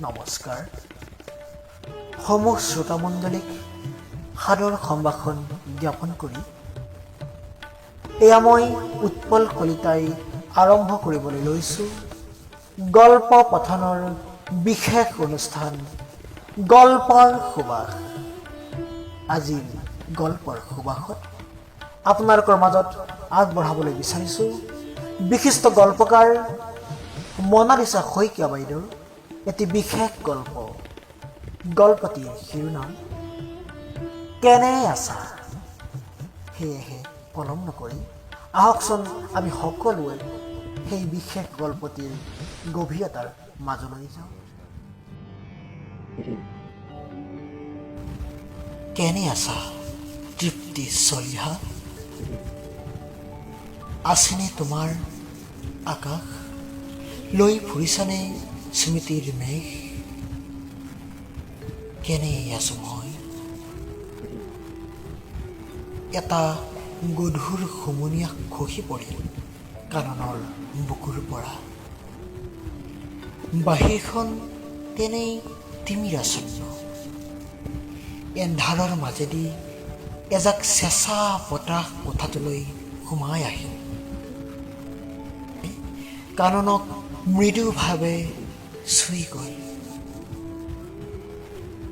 নমস্কাৰ। সমূহ শ্ৰোতামণ্ডলীক সাদৰ সম্ভাষণ জ্ঞাপন কৰি এয়া মই উৎপল কলিতাই আৰম্ভ কৰিবলৈ লৈছোঁ গল্প পঠনৰ বিশেষ অনুষ্ঠান গল্পৰ সুবাস। আজিৰ গল্পৰ সুবাসত আপোনালোকৰ মাজত আগবঢ়াবলৈ বিচাৰিছোঁ বিশিষ্ট গল্পকাৰ মনালিছা শইকীয়া বাইদেউৰ এটি বিশেষ গল্প। গল্পটিৰ শিৰোনাম "কেনে আছা"। সেয়েহে পলম নকৰি আহকচোন, আমি সকলোৱে সেই বিশেষ গল্পটিৰ গভীৰতাৰ মাজলৈ যাওঁ। কেনে আছা তৃপ্তি চলিহা? আছেনে তোমাৰ আকাশ? লৈ ফুৰিছানে স্মৃতিৰ মেঘ? কেনে আছো মই? এটা গধুৰ হুমুনিয়াহ খহি পৰিল কাননৰ বুকুৰ পৰা। বাহিৰখন তেনেই তিমিৰাচ্ছন্ন। এন্ধাৰৰ মাজেদি এজাক চেঁচা বতাহ কোঠাটোলৈ সোমাই আহিল। কাননক মৃদুভাৱে চুই গ'ল।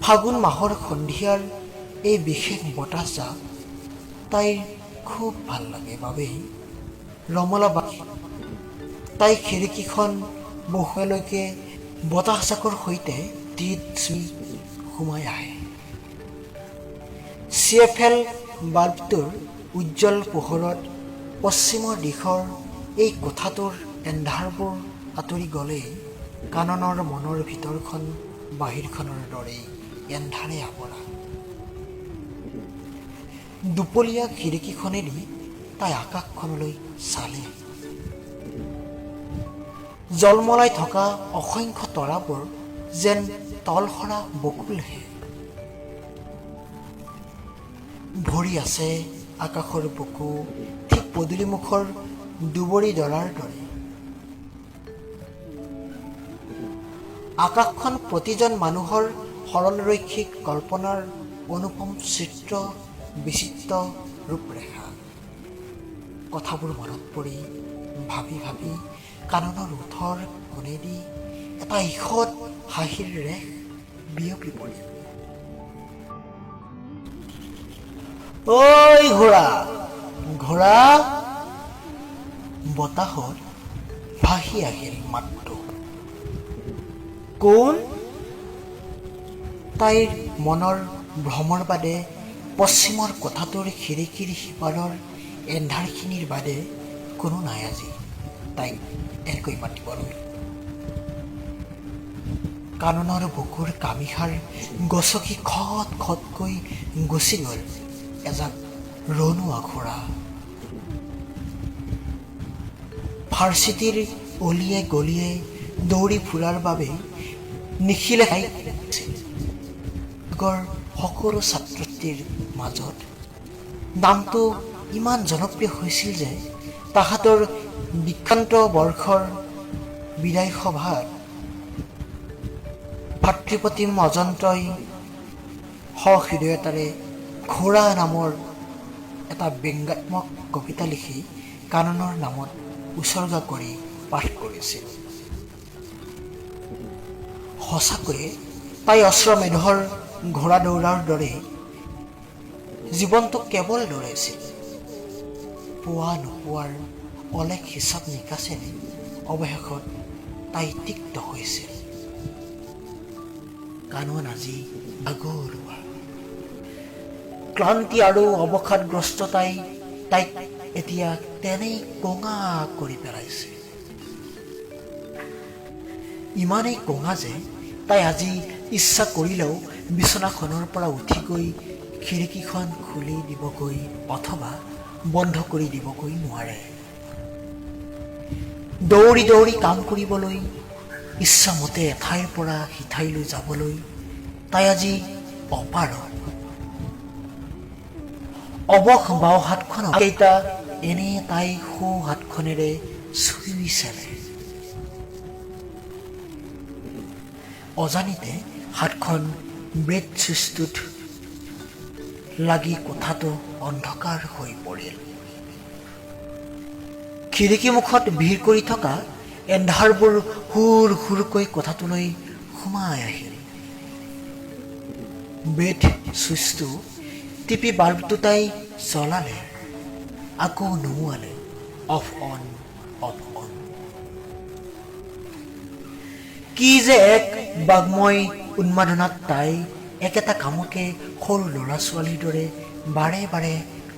ফাগুন মাহৰ সন্ধিয়াৰ এই বিশেষ বতাহজাক তাইৰ খুব ভাল লাগে বাবেই ৰমলা তাই খিৰিকীখন বহুলৈকে বতাহজাকৰ সৈতে তিত চুই সোমাই আহে। চিএফএল বাল্বটোৰ উজ্জ্বল পোহৰত পশ্চিমৰ দিশৰ এই কোঠাটোৰ এন্ধাৰবোৰ আঁতৰি গ'লেই কাননৰ মনৰ ভিতৰখন বাহিৰখনৰ দৰেই এন্ধাৰে আৱৰা। দুপলীয়া খিৰিকীখনেদি তাই আকাশখনলৈ চালে। জলমলাই থকা অসংখ্য তৰাবোৰ যেন তলসৰা বকুলহে। ভৰি আছে আকাশৰ বুকু, ঠিক পদূলিমুখৰ দুবৰি ডৰাৰ দৰে। আকাশখন প্ৰতিজন মানুহৰ সৰলৰৈখিক কল্পনাৰ অনুপম চিত্ৰ, বিচিত্ৰ ৰূপৰেখা। কথাবোৰ মনত পৰি ভাবি ভাবি কাননৰ ওঁঠৰ কোণেদি এটা ঈষৎ হাঁহিৰ ৰেশ বিয়পি পৰিল। ঐ ঘোঁৰা, ঘোঁৰা! বতাহত ভাহি আহিল মাতটো। কোন? তাইৰ মনৰ ভ্ৰমৰ বাদে, পশ্চিমৰ কোঠাটোৰ খিৰিকীৰ সিপাৰৰ এন্ধাৰখিনিৰ বাদে কোনো নাই আজি তাইক এনেকৈ মাতিবলৈ। কাননৰ বুকুৰ কামিহাড় গচকি খট খটকৈ গুচি গ'ল এজাক ৰণুৱা ঘোঁৰা। ভাৰ্চিটিৰ অলিয়ে গলিয়ে দৌৰি ফুৰাৰ বাবেই নিখিলে সকলো ছাত্ৰ-ছাত্ৰীৰ মাজত নামটো ইমান জনপ্ৰিয় হৈছিল যে তাহাঁতৰ দীক্ষান্ত বৰ্ষৰ বিদায় সভাত ভাতৃপ্ৰতিম অজন্তই সহৃদয়তাৰে "ঘোঁৰা" নামৰ এটা ব্যংগাত্মক কবিতা লিখি কাননৰ নামত উছৰ্গা কৰি পাঠ কৰিছিল। সঁচাকৈয়ে তাই অশ্বমেধৰ ঘোঁৰা দৌৰাৰ দৰেই জীৱনটোক কেৱল দৌৰাইছিল। পোৱা নোপোৱাৰ অলেখ হিচাপ নিকাচেৰে অৱশেষত তাই তিক্ত হৈছিল। কানন আজি ভাগৰুৱা। ক্লান্তি আৰু অৱসাদগ্ৰস্ততাই তাইক এতিয়া তেনেই কোঙা কৰি পেলাইছে। ইমানেই কোঙা যে তাই আজি ইচ্ছা কৰিলেও বিচনাখনৰ পৰা উঠি গৈ খিৰিকীখন খুলি দিবগৈ অথবা বন্ধ কৰি দিবগৈ নোৱাৰে। দৌৰি দৌৰি কাম কৰিবলৈ, ইচ্ছামতে এঠাইৰ পৰা সিঠাইলৈ যাবলৈ তাই আজি অপাৰগ। অৱশ বাওঁ হাতখন কেইটা এনেয়ে তাই সোঁ হাতখনেৰে চুই চালে। অজানিতে হাতখন ব্ৰেড চুইচটোত লাগি কোঠাটো অন্ধকাৰ হৈ পৰিল। খিৰিকীমুখত ভিৰ কৰি থকা এন্ধাৰবোৰ হুৰ হুৰকৈ কোঠাটোলৈ সোমাই আহিল। বেড চুইচটো টিপি বাল্বটো তাই জ্বলালে, আকৌ নুমুৱালে। Off on, off on. কি যে এক বাগ্ময় উন্মাদনাত তাই একেটা কামকে সৰু ল'ৰা ছোৱালীৰ দৰে বাৰে বাৰে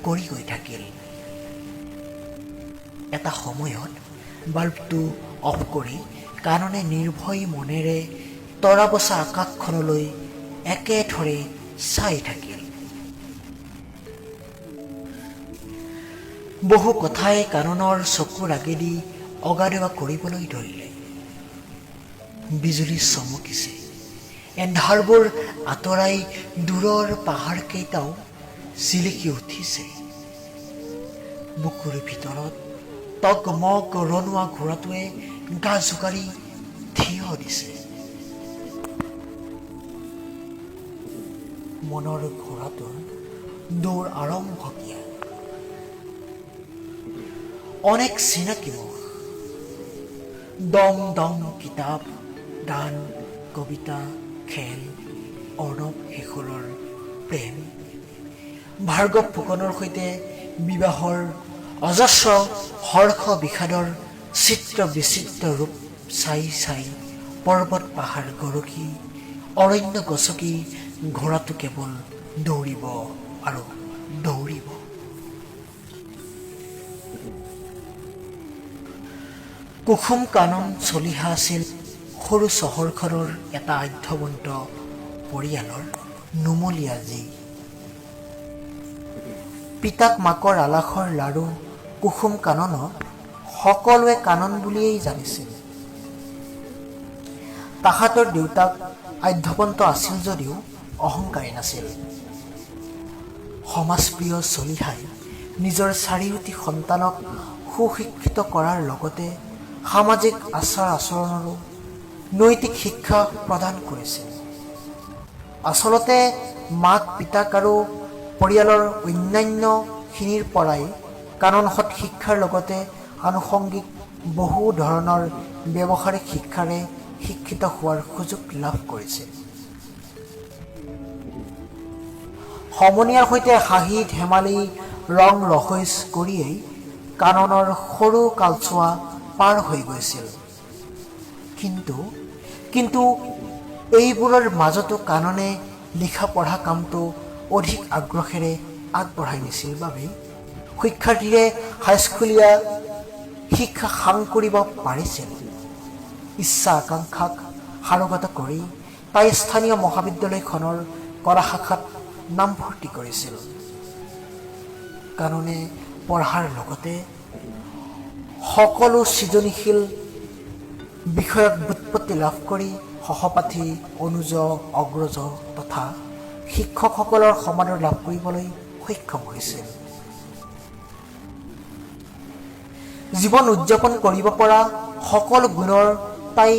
কৰি গৈ থাকিল। এটা সময়ত বাল্বটো অফ কৰি কাননে নিৰ্ভয় মনেৰে তৰা বচা আকাশখনলৈ একেথৰে চাই থাকিল। বহু কথাই কাননৰ চকুৰ আগেদি অগাদেৱা কৰিবলৈ ধৰিলে। বিজুলী চমকিছে, এন্ধাৰবোৰ আঁতৰাই দূৰৰ পাহাৰকেইটাও জিলিকি উঠিছে। বুকুৰ ভিতৰত টগমগ ৰণুৱা ঘোঁৰাটোৱে গা জোকাৰি থিয় দিছে। মনৰ ঘোঁৰাটোৰ দৌৰ আৰম্ভ কিয়া। অনেক চিনাকি মুখ, দম দম কিতাপ, গান, কবিতা, খেল, অৰ্ণৱ শেখৰৰ প্ৰেম, ভাৰ্গৱ ফুকনৰ সৈতে বিবাহৰ অজস্ৰ হৰ্ষ বিষাদৰ চিত্ৰ বিচিত্ৰ ৰূপ চাই চাই পৰ্বত পাহাৰ গৰকি অৰণ্য গছকি ঘোঁৰাটো কেৱল দৌৰিব আৰু দৌৰিব। কুসুম কানন চলিহা আছিল সৰু চহৰখনৰ এটা আঢ্যৱন্ত পৰিয়ালৰ নুমলীয়া জী। পিতাক মাকৰ আলাসৰ লাৰু কুসুম কাননক সকলোৱে কানন বুলিয়েই জানিছিল। তাহাঁতৰ দেউতাক আঢ্যৱন্ত আছিল যদিও অহংকাৰী নাছিল। সমাজপ্ৰিয় চলিহাই নিজৰ চাৰিওটি সন্তানক সুশিক্ষিত কৰাৰ লগতে সামাজিক আচাৰ আচৰণৰো নৈতিক শিক্ষা প্ৰদান কৰিছিল। আচলতে মাক পিতাক আৰু পৰিয়ালৰ অন্যান্যখিনিৰ পৰাই কাননহঁত শিক্ষাৰ লগতে আনুষংগিক বহু ধৰণৰ ব্যৱহাৰিক শিক্ষাৰে শিক্ষিত হোৱাৰ সুযোগ লাভ কৰিছিল। সমনীয়াৰ সৈতে হাঁহি ধেমালি ৰং ৰহইচ কৰিয়েই কাননৰ সৰু কালছোৱা পাৰ হৈ গৈছিল। কিন্তু কিন্তু এইবোৰৰ মাজতো কাননে লিখা পঢ়া কামটো অধিক আগ্ৰহেৰে আগবঢ়াই নিছিল বাবেই সুখ্যাতিৰে হাইস্কুলীয়া শিক্ষা সাং কৰিব পাৰিছিল। ইচ্ছা আকাংক্ষাক সাৰোগত কৰি তাই স্থানীয় মহাবিদ্যালয়খনৰ কলা শাখাত নামভৰ্তি কৰিছিল। কাননে পঢ়াৰ লগতে সকলো সৃজনশীল বিষয়ক ব্যুৎপত্তি লাভ কৰি সহপাঠী, অনুজ, অগ্ৰজ তথা শিক্ষকসকলৰ সমাদৰ লাভ কৰিবলৈ সক্ষম হৈছিল। জীৱন উদযাপন কৰিব পৰা সকলো গুণৰ তাই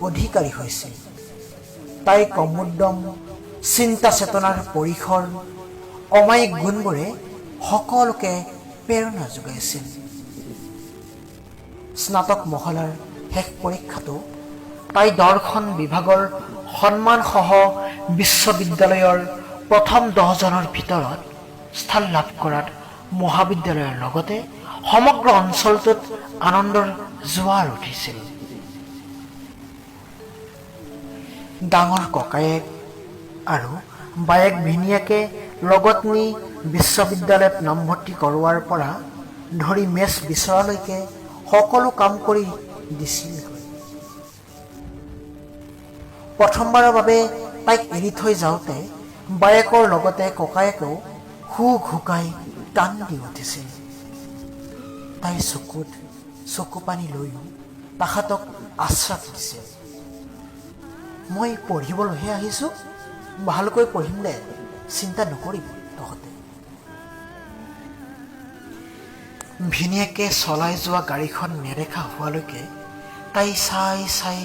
অধিকাৰী হৈছিল। তাইৰ কৰ্মোদ্যম, চিন্তা চেতনাৰ পৰিসৰ, অমায়িক গুণবোৰে সকলোকে প্ৰেৰণা যোগাইছিল। স্নাতক মহলাৰ শেষ পৰীক্ষাতো তাই দৰ্শন বিভাগৰ সন্মানসহ বিশ্ববিদ্যালয়ৰ প্ৰথম 10জনৰ ভিতৰত স্থান লাভ কৰাত মহাবিদ্যালয়ৰ লগতে সমগ্ৰ অঞ্চলটোত আনন্দৰ জোৱাৰ উঠিছিল। ডাঙৰ ককায়েক আৰু বায়েক ভিনীয়েকে লগত নি বিশ্ববিদ্যালয়ত নামভৰ্তি কৰোৱাৰ পৰা ধৰি মেচ বিচৰালৈকে সকলো কাম কৰি দিছিলগৈ। প্ৰথমবাৰৰ বাবে তাইক এৰি থৈ যাওঁতে বায়েকৰ লগতে ককায়েকেও হুকহুকাই কান্দি উঠিছিল। তাইৰ চকুত চকুপানী লৈও তাহাঁতক আশ্বাস দিছিল, মই পঢ়িবলৈহে আহিছোঁ, ভালকৈ পঢ়িম দে, চিন্তা নকৰিবি তহঁতে। ভিনীয়েকে চলাই যোৱা গাড়ীখন নেদেখা হোৱালৈকে তাই চাই চাই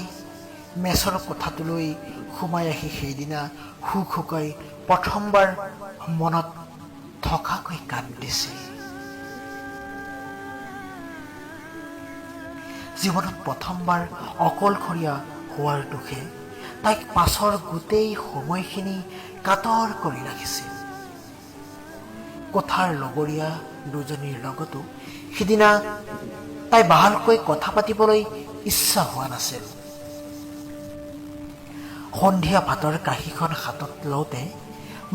মেচৰ কোঠাটোলৈ সোমাই আহি সেইদিনা হুকহুকাই প্ৰথমবাৰ মনত থকাকৈ কান্দিছিল। জীৱনত প্ৰথমবাৰ অকলশৰীয়া হোৱাৰ দুখে তাইক পাছৰ গোটেই সময়খিনি কাতৰ কৰি ৰাখিছিল। কোঠাৰ লগৰীয়া দুজনীৰ লগতো সিদিনা তাই ভালকৈ কথা পাতিবলৈ ইচ্ছা হোৱা নাছিল। সন্ধিয়া ভাতৰ কাঁহীখন হাতত লওঁতে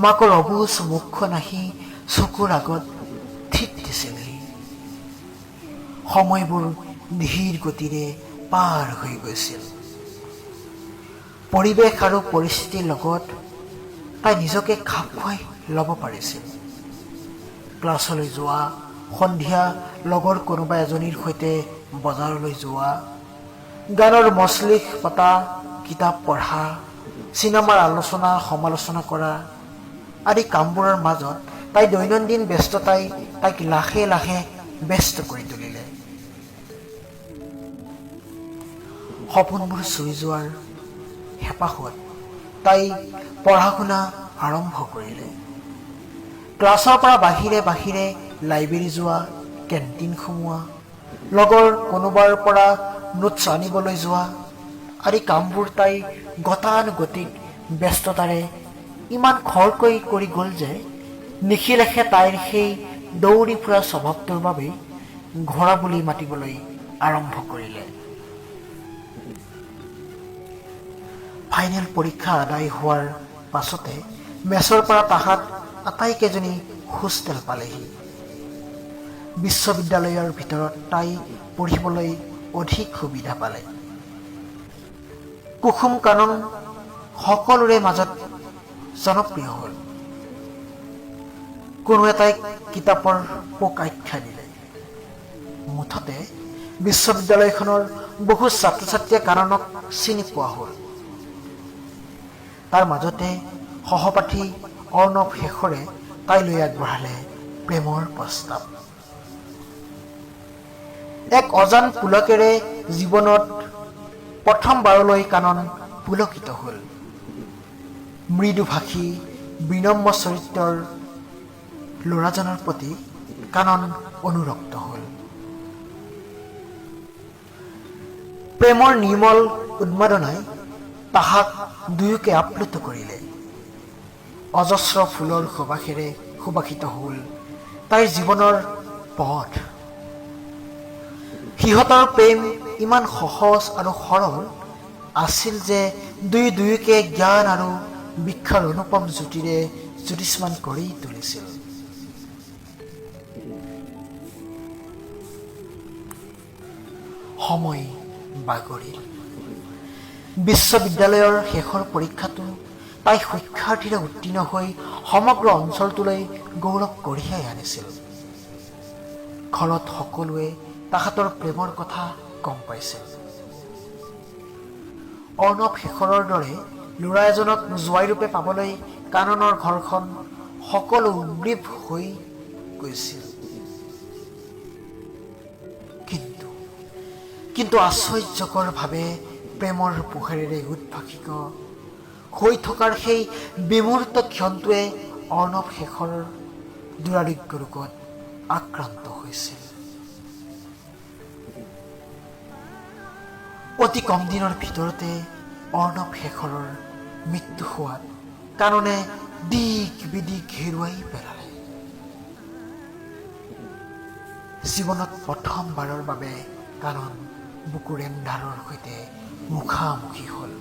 মাকৰ অবুজ মুখখন আহি চকুৰ আগত থিত দিছিলহি। সময়বোৰ ধীৰ গতিৰে পাৰ হৈ গৈছিল। পৰিৱেশ আৰু পৰিস্থিতিৰ লগত তাই নিজকে খাপ খুৱাই ল'ব পাৰিছিল। ক্লাছলৈ যোৱা, সন্ধিয়া লগৰ কোনোবা এজনীৰ সৈতে বজাৰলৈ যোৱা, গানৰ মজলিচ পতা, কিতাপ পঢ়া, চিনেমাৰ আলোচনা সমালোচনা কৰা আদি কামবোৰৰ মাজত তাই দৈনন্দিন ব্যস্ততাই তাইক লাহে লাহে ব্যস্ত কৰি তুলিলে। সপোনবোৰ চুই যোৱাৰ হেঁপাহত তাই পঢ়া শুনা আৰম্ভ কৰিলে। ক্লাছৰ পৰা বাহিৰে বাহিৰে লাইব্ৰেৰী যোৱা, কেণ্টিন সোমোৱা, লগৰ কোনোবাৰ পৰা নোটছ আনিবলৈ যোৱা আদি কামবোৰ তাই গতানুগতিক ব্যস্ততাৰে ইমান খৰকৈ কৰি গ'ল যে নিখিলেশে তাইৰ সেই দৌৰি ফুৰা স্বভাৱটোৰ বাবেই ঘোঁৰা বুলি মাতিবলৈ আৰম্ভ কৰিলে। ফাইনেল পৰীক্ষা আদায় হোৱাৰ পাছতে মেচৰ পৰা তাহাঁত আটাইকেইজনী হোষ্টেল পালেহি। বিশ্ববিদ্যালয়ৰ ভিতৰত তাই পঢ়িবলৈ অধিক সুবিধা পালে। কুসুম কানন সকলোৰে মাজত জনপ্ৰিয় হ'ল। কোনো এটাই কিতাপৰ পোক আখ্যা দিলে। মুঠতে বিশ্ববিদ্যালয়খনৰ বহু ছাত্ৰ ছাত্ৰীয়ে কাননক চিনি পোৱা হ'ল। তাৰ মাজতে সহপাঠী অৰ্ণৱ শেখৰে তাইলৈ আগবঢ়ালে প্ৰেমৰ প্ৰস্তাৱ। এক অজান পুলকেৰে জীৱনত প্ৰথমবাৰলৈ কানন পুলকিত হ'ল। মৃদুভাষী বিনম্ৰ চৰিত্ৰৰ ল'ৰাজনৰ প্ৰতি কানন অনুৰক্ত হ'ল। প্ৰেমৰ নিৰ্মল উন্মাদনাই তাহাক দুয়োকে আপ্লুত কৰিলে। অজস্ৰ ফুলৰ সুবাসেৰে সুবাসিত হ'ল তাইৰ জীৱনৰ পথ। সিহঁতৰ প্ৰেম ইমান সহজ আৰু সৰল আছিল যে দুয়ো দুয়োকে জ্ঞান আৰু বীক্ষাৰ অনুপম জ্যোতিৰে জ্যোতিষ্মান কৰি তুলিছিল। সময় বাগৰিল। বিশ্ববিদ্যালয়ৰ শেষৰ পৰীক্ষাটো তাই সুখ্যাতিৰে উত্তীৰ্ণ হৈ সমগ্ৰ অঞ্চলটোলৈ গৌৰৱ কঢ়িয়াই আনিছিল। ঘৰত সকলোৱে তাহাঁতৰ প্ৰেমৰ কথা গম পাইছিল। অৰ্ণৱ শেখৰৰ দৰে ল'ৰা এজনক জোঁৱাইৰূপে পাবলৈ কাননৰ ঘৰখন সকলো উদ্গ্ৰীৱ হৈ গৈছিল। কিন্তু কিন্তু আশ্চৰ্যকৰভাৱে প্ৰেমৰ পোহৰেৰে উদ্ভাসিত হৈ থকাৰ সেই বিমূৰ্ত ক্ষণটোৱে অৰ্ণৱ শেখৰৰ দুৰাৰোগ্য ৰোগত আক্ৰান্ত হৈছিল। অতি কম দিনৰ ভিতৰতে অৰ্ণৱ শেখৰৰ মৃত্যু হোৱাত কাননে দিক বিদিক হেৰুৱাই পেলালে। জীৱনত প্ৰথমবাৰৰ বাবে কানন বুকুৰ এন্ধাৰৰ সৈতে মুখামুখি হ'ল।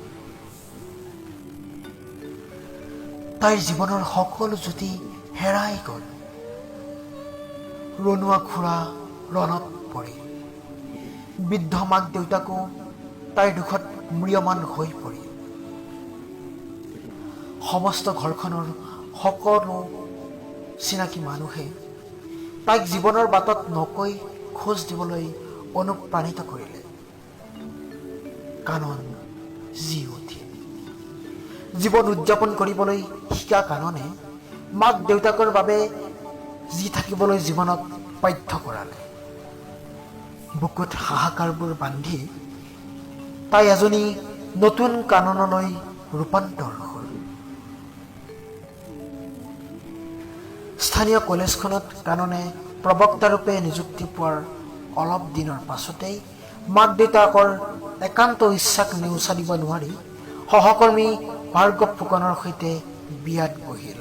তাইৰ জীৱনৰ সকলো জ্যোতি হেৰাই গ'ল। ৰণুৱা খুৰা ৰণত পৰিল। বৃদ্ধ মাক দেউতাকো তাইৰ দুখত ম্ৰিয়মান হৈ পৰিল। সমস্ত ঘৰখনৰ সকলো চিনাকি মানুহে তাইক জীৱনৰ বাটত নকৈ খোজ দিবলৈ অনুপ্ৰাণিত কৰিলে। কানন জি উঠিল। জীৱন উদযাপন কৰিবলৈ শিকা কাননে মাক দেউতাকৰ বাবে জি থাকিবলৈ জীৱনক বাধ্য কৰালে। বুকুত হাহাকাৰবোৰ বান্ধি তাই এজনী নতুন কাননলৈ ৰূপান্তৰ হ'ল। স্থানীয় কলেজখনত কাননে প্ৰবক্তাৰূপে নিযুক্তি পোৱাৰ অলপ দিনৰ পাছতেই মাক দেউতাকৰ একান্ত ইচ্ছাক নেওচা দিব নোৱাৰি সহকৰ্মী ভাৰ্গৱ ফুকনৰ সৈতে বিয়াত বহিল।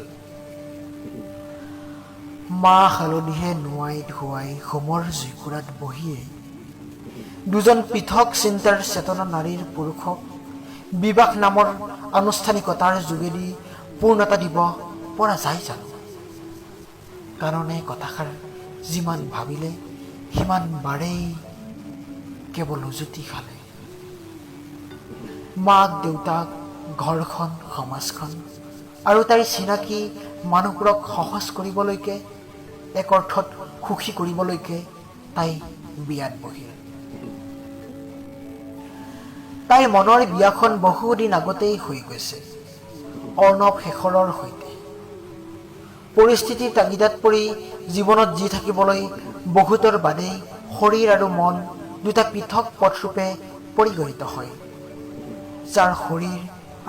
মাহ হালধিৰে নোৱাই ধুৱাই হোমৰ জুইকুৰাত বহিয়েই দুজন পৃথক চিন্তাৰ চেতনা নাৰীৰ পুৰুষক বিবাহ নামৰ আনুষ্ঠানিকতাৰ যোগেদি পূৰ্ণতা দিব পৰা যায় জানো? কাৰণে কথাষাৰ যিমান ভাবিলে সিমান বাৰেই কেৱল উজুতি খালে। মাক দেউতাক, ঘৰখন, সমাজখন আৰু তাইৰ চিনাকি মানুহবোৰক সহজ কৰিবলৈকে, এক অৰ্থত সুখী কৰিবলৈকে তাই বিয়াত বহিল। তাইৰ মনৰ বিয়াখন বহুদিন আগতেই হৈ গৈছে অৰ্ণৱ শেখৰৰ সৈতে। পৰিস্থিতিৰ তাগিদাত পৰি জীৱনত জী থাকিবলৈ বহুতৰ বাদেই শৰীৰ আৰু মন দুটা পৃথক পথৰূপে পৰিগণিত হয়। যাৰ শৰীৰ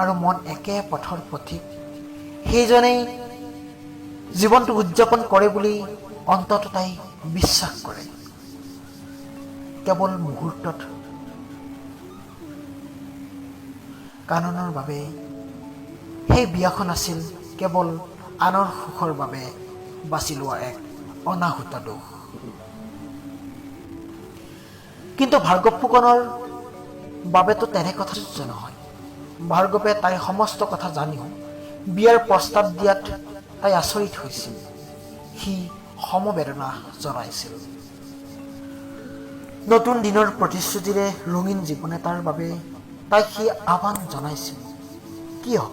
আৰু মন একে পথৰ পথিক, সেইজনেই জীৱনটো উদযাপন কৰে বুলি অন্তত তাই বিশ্বাস কৰে। কেৱল মুহূৰ্তত কাননৰ বাবে সেই বিয়াখন আছিল কেৱল আনৰ সুখৰ বাবে বাছি লোৱা এক অনাহুত দোষ। কিন্তু ভাৰ্গৱ ফুকনৰ বাবেতো তেনে কথা প্ৰযোজ্য নহয়। ভাৰ্গৱে তাইৰ সমস্ত কথা জানিও বিয়াৰ প্ৰস্তাৱ দিয়াত তাই আচৰিত হৈছিল। সি সমবেদনা জনাইছিল। নতুন দিনৰ প্ৰতিশ্ৰুতিৰে ৰঙীন জীৱন এটাৰ বাবে তাইক সি আহ্বান জনাইছিল। কিয়,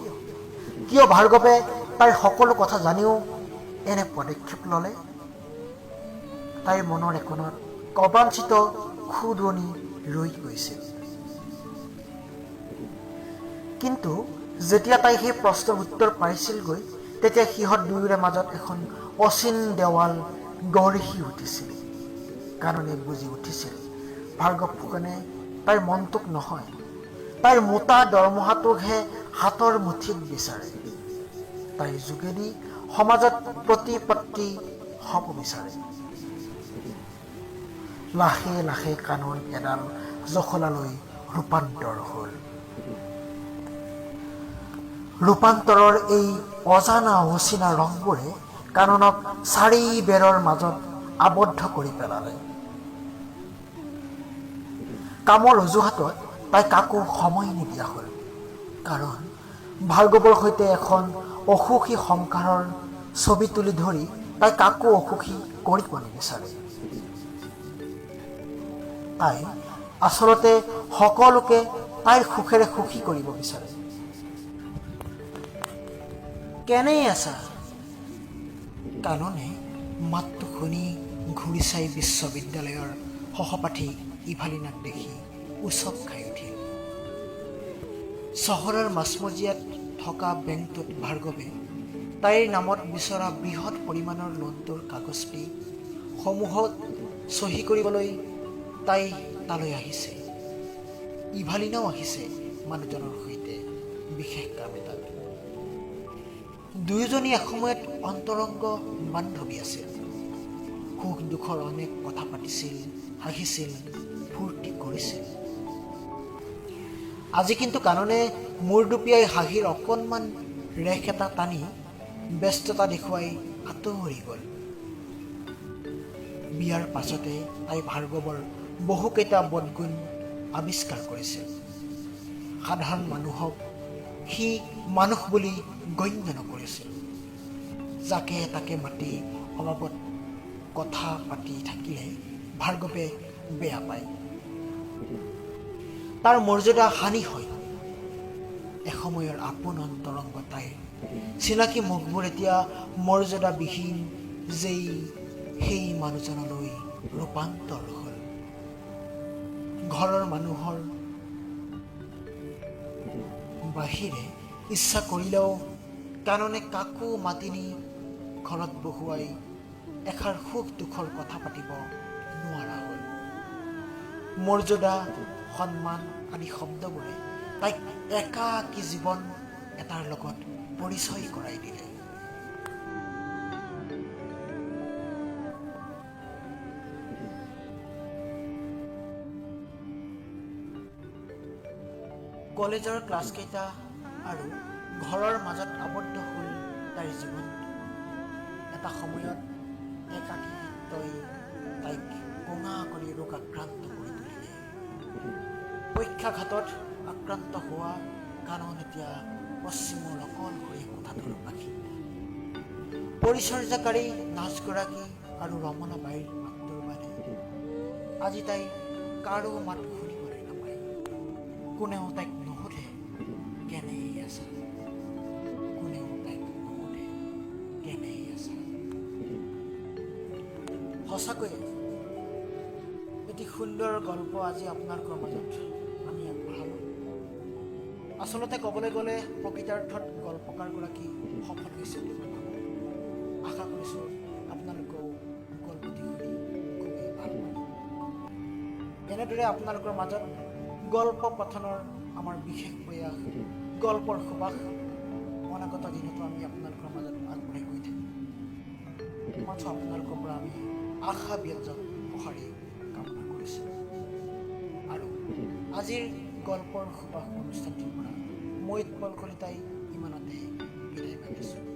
কিয় ভাৰ্গৱে তাইৰ সকলো কথা জানিও এনে পদক্ষেপ ল'লে? তাইৰ মনৰ একোণত অবাঞ্ছিত খুদুৱনি ৰৈ গৈছিল। কিন্তু যেতিয়া তাই সেই প্ৰশ্নৰ উত্তৰ পাইছিলগৈ, তেতিয়া সিহঁত দুয়োৰে মাজত এখন অচিন দেৱাল গঢ়ি উঠিছিল। কাৰণে বুজি উঠিছিল, ভাৰ্গৱ ফুকনে তাইৰ মনটোক নহয়, তাইৰ মোটা দৰমহাটোকহে হাতৰ মুঠিত বিচাৰে। তাইৰ যোগেদি সমাজত প্ৰতিপত্তি হ'ব বিচাৰে। লাহে লাহে কানন এডাল জখলালৈ ৰূপান্তৰ হ'ল। ৰূপান্তৰৰ এই অজানা অচিনা ৰংবোৰে কাননক চাৰি বেৰৰ মাজত আবদ্ধ কৰি পেলালে। কামৰ অজুহাতত তাই কাকো সময় নিদিয়া হ'ল। কাৰণ ভাৰ্গৱৰ সৈতে এখন অসুখী সংসাৰৰ ছবি তুলি ধৰি তাই কাকো অসুখী কৰিব নিবিচাৰে। তাই আচলতে সকলোকে তাইৰ সুখেৰে সুখী কৰিব বিচাৰে। কেনে আছা? কাননে মাতটো শুনি ঘূৰি চাই বিশ্ববিদ্যালয়ৰ সহপাঠী ইভালিনাক দেখি উচপ খাই উঠিল। চহৰৰ মাজমজিয়াত থকা বেংকটোত ভাৰ্গৱে তাইৰ নামত বিচৰা বৃহৎ পৰিমাণৰ লোনটোৰ কাগজটি সমূহত চহী কৰিবলৈ তাই তালৈ আহিছে। ইভালিনাও আহিছে মানুহজনৰ সৈতে বিশেষ কাম এটাত। দুয়োজনী এসময়ত অন্তৰংগ বান্ধৱী আছিল। সুখ দুখৰ অনেক কথা পাতিছিল, হাঁহিছিল, ফূৰ্তি কৰিছিল। আজি কিন্তু কাননে মূৰ দুপিয়াই হাঁহিৰ অকণমান ৰেখ এটা টানি ব্যস্ততা দেখুৱাই আঁতৰি গ'ল। বিয়াৰ পাছতে তাই ভাৰ্গৱৰ বহুকেইটা বদগুণ আৱিষ্কাৰ কৰিছিল। সাধাৰণ মানুহক সি মানুহ বুলি গণ্য নকৰিছিল। যাকে তাকে মাতি অবাবত কথা পাতি থাকিলে ভাৰ্গৱে বেয়া পায়, তাৰ মৰ্যাদা হানি হয়। এসময়ৰ আপোন অন্তৰংগ তাইৰ চিনাকি মুখবোৰ এতিয়া মৰ্যাদাবিহীন যেই সেই মানুহজনলৈ ৰূপান্তৰ হ'ল। ঘৰৰ মানুহৰ বাহিৰে ইচ্ছা কৰিলেও কাননে কাকো মাতি নি ঘৰত বহুৱাই এষাৰ সুখ দুখৰ কথা পাতিব নোৱাৰা হ'ল। মৰ্যাদা, সন্মান আদি শব্দবোৰে তাইক একাকী জীৱন এটাৰ লগত পৰিচয় কৰাই দিলে। কলেজৰ ক্লাছকেইটা আৰু ঘৰৰ মাজত আবদ্ধ হ'ল তাইৰ জীৱনটো। এটা সময়ত একাকীত্বই তাইক কোঙা কৰি ৰোগ আক্ৰান্ত কৰি তুলিলে। পক্ষাঘাতত আক্ৰান্ত হোৱা কানন এতিয়া পশ্চিমৰ অকলশৰীয়া কোঠাটোৰ বাসিন্দা। পৰিচৰ্যাকাৰী নাৰ্ছগৰাকী আৰু ৰমলা বাৰীৰ মাতটোৰ বাদে আজি তাই কাৰো মাত শুনিবলৈ নাপায়। কোনেও তাইক নুসুধে কেনে আছা, কোনেও তাইক নুসুধে কেনে আছা। সঁচাকৈয়ে এটি সুন্দৰ গল্প আজি আপোনালোকৰ মাজত আমি আগবঢ়ালোঁ। আচলতে ক'বলৈ গ'লে প্ৰকৃতাৰ্থত গল্পকাৰগৰাকী সফল হৈছে বুলি মই ভাবোঁ। আশা কৰিছোঁ আপোনালোকেও গল্পটি শুনি খুবেই ভাল পাব। এনেদৰে আপোনালোকৰ মাজত গল্প পঠনৰ আমাৰ বিশেষ প্ৰয়াস গল্পৰ সুবাস অনাগত দিনতো আমি আপোনালোকৰ মাজত আগবঢ়াই গৈ থাকিম। মাথো আপোনালোকৰ পৰা আমি আশা ব্যঞ্জক সঁহাৰি কামনা কৰিছোঁ। আৰু আজিৰ গল্পৰ সুবাস অনুষ্ঠানটিৰ পৰা মই উৎপল কলিতাই ইমানতে বিদায় মাগিছোঁ।